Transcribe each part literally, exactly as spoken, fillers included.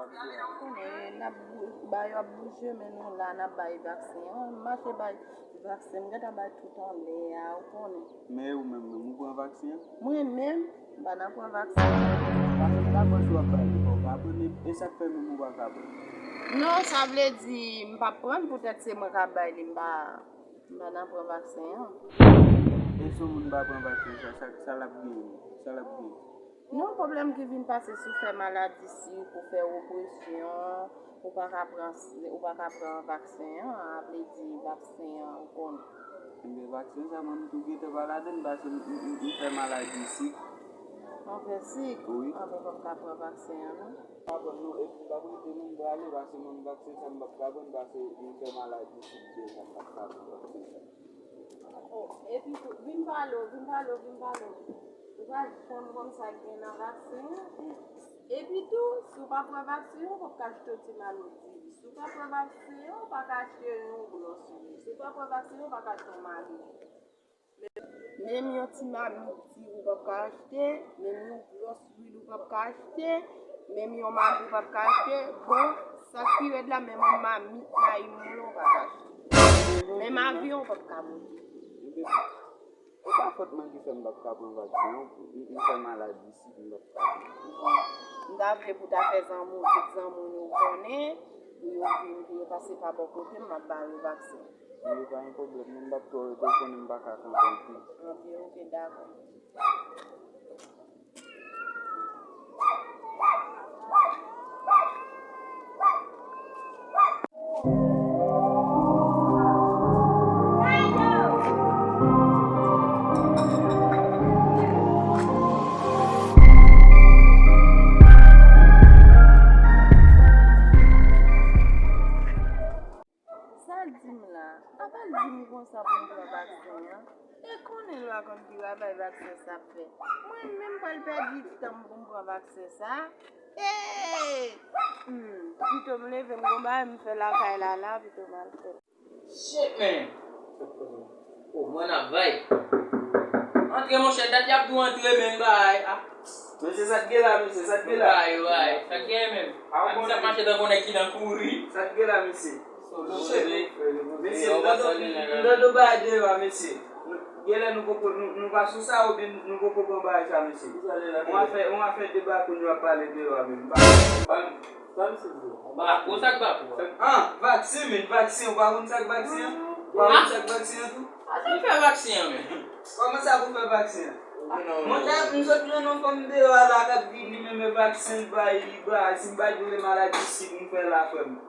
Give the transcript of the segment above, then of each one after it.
Konnen, n ap bou-, ba yo ap bouje, men nou la, n ap bay vaksen an. M mache bay vaksen, m gentan bay tout anlè a, ou konnen. Men ou menm, menm, ou pran vaksen an? Mwen menm, m pa nan pran vaksen an. Paske m pa panse w ap bay li, fò w ka pran li. E sa k fè menm ou pa ka pran? Non, sa vle di, m p ap pran l poutèt se mwen k ap bay li, m pa, m pa nan pran vaksen an. E si yon moun pa pran vaksen sa, sa, sa l ap genyen? Sa l ap genyen? Non, pwoblèm ki vin pase si w fè maladi sik, ou fè opresyon, ou pa ka pran, ou pa ka pran vaksen an, a vle di vaksen an, ou konnen. Ebyen, vaksen sa, mwen, m tou gentan pa ladan l, paske m, m, m, m fè maladi sik. Ou fè sik? Wi. Anben, w p ap ka pran vaksen an, non. Pa pran, non, epi m p ap rete, non, m prale, paske mwen, vaksen sa, m p ap ka pran, paske m fè maladi sik, sa, m p ap ka pran vaksen sa. Oh, epi tou, vin pale w, vin pale w, vin pale w. Ou pa janm konn sa k gen nan vaksen an. Epi tou, si w pa pran vaksen an, w p ap ka achte yon ti mamit divi. Si w pa pran vaksen an, w pa ka achte yon glòs lwil. Si w pa pran vaksen an, w pa ka achte yon magi. Menm yon ti mamit divi w p ap ka achte, menm yon glòs lwil ou p ap ka achte, menm yon magi w p ap ka achte. Bon, sa k pi rèd la, menm yon mamit mayi moulen w p ap achte. Menm avyon w p ap ka monte. E pa fòt mwen ki fè m p ap ka pran vaksen an, m, m fè maladi sik, m p ap ka pran. M ta vle pou w ta fè zanmi w, tout zanmi w yo konnen, pou yo vin, pou yo pase pa bò kote m, m ap ba yo vaksen. Ebyen, pa gen pwoblèm, non, m p ap twò rete, ou konnen m pa ka kanpe anpil. Anpil, oke, dakò. Sa l di m la, apa l di m konsa pou m pran vaksen an? E konnen l pa konn ki travay vaksen sa ap fè. Mwen menm pral pèdi tan m pou m pran vaksen sa. Ee! Hmm, pito m leve m gon bagay m fè lakay la la, pito m al fè l. Shit, man! Oh, mwen ap bay. Antre, monchè, dat y ap di w antre, men bagay. Ah. Mesye, sa k gen la, mesye, sa k gen la? Bay, bay. Sa k gen menm? Ah, bon, sa ap mache tankou nèg ki nan kouri. Sa k gen la, mesye? Mesye, m tande, m tande w bay deyò a, mesye. Genlè nou poko, nou, nou pa sou sa, oubyen nou poko pran bagay sa, mesye. Yon afè, yon afè de bakoun yo ap pale deyò a menm. Sa misye di? Bako, sa k bako a? Ah, vaksen, men vaksen, ou pa konn sa k vaksen an? Ou pa konn sa k vaksen an tou? A sa k fè vaksen an, men? Kòman sa pou fè vaksen an? Monchè, m sot jwenn yon fanm deyò a la k ap di li menm e vaksen l bay, li bay, si m pa di w e maladi sik m fè la, frè m.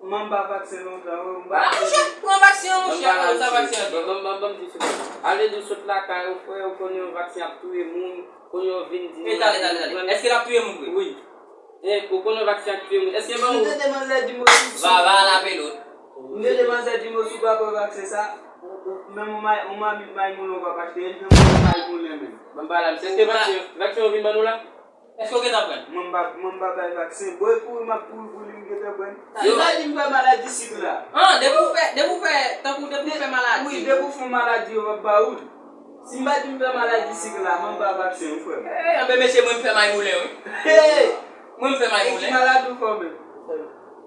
Mwen m pa vaksen lontan, wi, m pa. Ah, monchè, pran vaksen an, monchè, pran sa vaksen an. Ban m, ban m, ban m di w, ale di w sot lakay ou, frè, ou konnen yon vaksen ap touye moun, konnen yo vin di nou. E tale, tale, tale. Èske l ap touye moun vre? Wi. E, ou konnen vaksen ap touye moun. Èske ban ou? M tande manzè di m, va, va lape lòt. M tande manzè di m, si w pa pran vaksen sa, menm yon may-, yon mamit mayi moulen w p ap achte, e menm yon mayi moulen menm. Ban m pale a misye. Èske vaksen, vaksen yo vin ban nou la? Èske w gentan pran l? Mwen m pa, mwen m pa bay vaksen. Bon, e kouri m ap kouri pou li, m gentan pran l. Si m pa di m fè maladi sik la. An, depi w fè, depi w fè, tankou depi w fè maladi. Wi, depi w fè maladi, yo p ap ba ou l. Si m pa di m fè maladi sik la, mwen m pa vaksen, wi, frè m. Ey, anben mesye, mwen m fè may moulen, wi. Hey! Mwen m fè may moulen. E ki maladi ou fè w menm?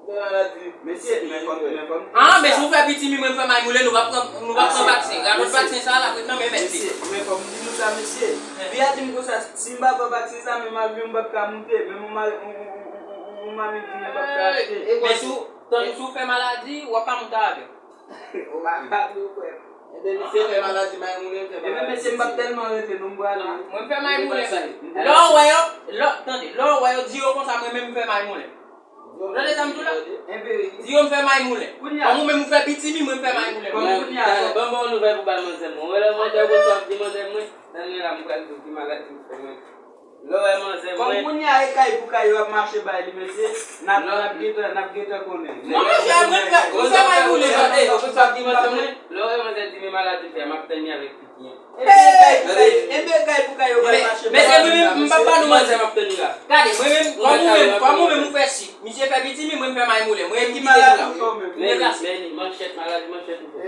Fè maladi. Mesye, men fò m, men fò m. Ah, mesye, ou fè pitimi, mwen m fè may moulen, nou pa pran, nou pa pran vaksen. Radòt vaksen sa la, ret nan men mèt li. Mesye, men fò m di nou sa, mesye. Fi a di m konsa, si m pa pran vaksen sa, menm avyon m p ap ka moute, menm yon ma-, yon, yon, yon, yon, yon mamit di m m p ap ka achte. Men si w, tankou si w fè maladi, w ap ka moute avyon. Ou pa ka tou, frè. Ebyen, misye fè maladi may moulen, fè maladi. Ebyen, mesye, m p ap tèlman rete, non, m prale. Mwen, m fè may moulen, frè. Lè w wè yo, lè, tande, lè w wè yo di yo konsa, mwen menm, m fè may moulen. Ou tande sa m di w la? Di yo m fè may moulen. Kòm ou menm, ou fè pitimi, mwen, m fè may moulen. Ban m, ban m ba w nouvèl pou bay manzè mwen. Ou wè lè manzè konn sa ap di manzè mwen, nan mwen la, m pral di w ki maladi m fè mwen. Lè w wè manzè mwen. Kòm kounye a e kay pou kay yo ap mache bay li, mesye, n ap, n ap gentan, n ap gentan konnen. Non, monchè, mwen fè, mwen fè may moulen, tande. Ou konn sa k di manzè mwen? Lè w wè manzè di men maladi m fè, m ap tann li avèk piti an. Ebyen kay pou kay, ebyen kay pou kay yo pral mache bay li la, mesye. Mesye, mwen menm, m p ap ba nou manzè, m ap tann li la. Gade, mwen menm, kòm ou menm, kòm ou menm ou fè sik, misye fè pitimi, mwen m fè may moulen. Mwen menm ki kite nou la. Mwen deplase. Men, men, manchèt, maladi manchèt ou fè.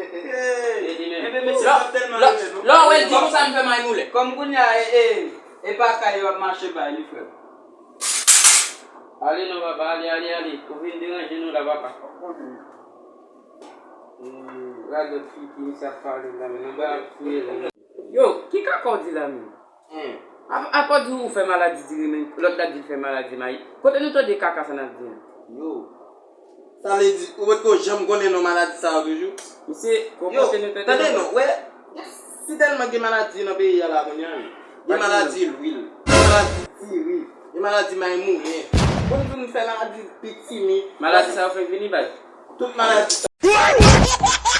Ebyen mesye, m ap tèlman rete, non. Lè w wè l di konsa, m fè may moulen. Kòm kounye a, e, e, E pa kay yo ap mache bay li, frè m. Ale non papa, ale, ale, ale. Ou vin deranje nou la papa. Gad lòt fi ki misye ap pale la, men nan ba ap touye la. Yo, ki kaka w di la menm? Apa w di ou fè maladi diri men lòt la di l fè maladi mayi. Kote nou tande kaka sa n ap di an? Yo. Sa vle di, ou potko janm konnen non maladi sa yo toujou? Misye, konpòte nou tande non, wè, si tèlman gen maladi nan peyi a la kounye a, gen maladi lwil, gen maladi diri, gen maladi mayi moulen. Pou nou vin fè maladi pitimi. Maladi sa yo fenk vini bay. Tout maladi sa.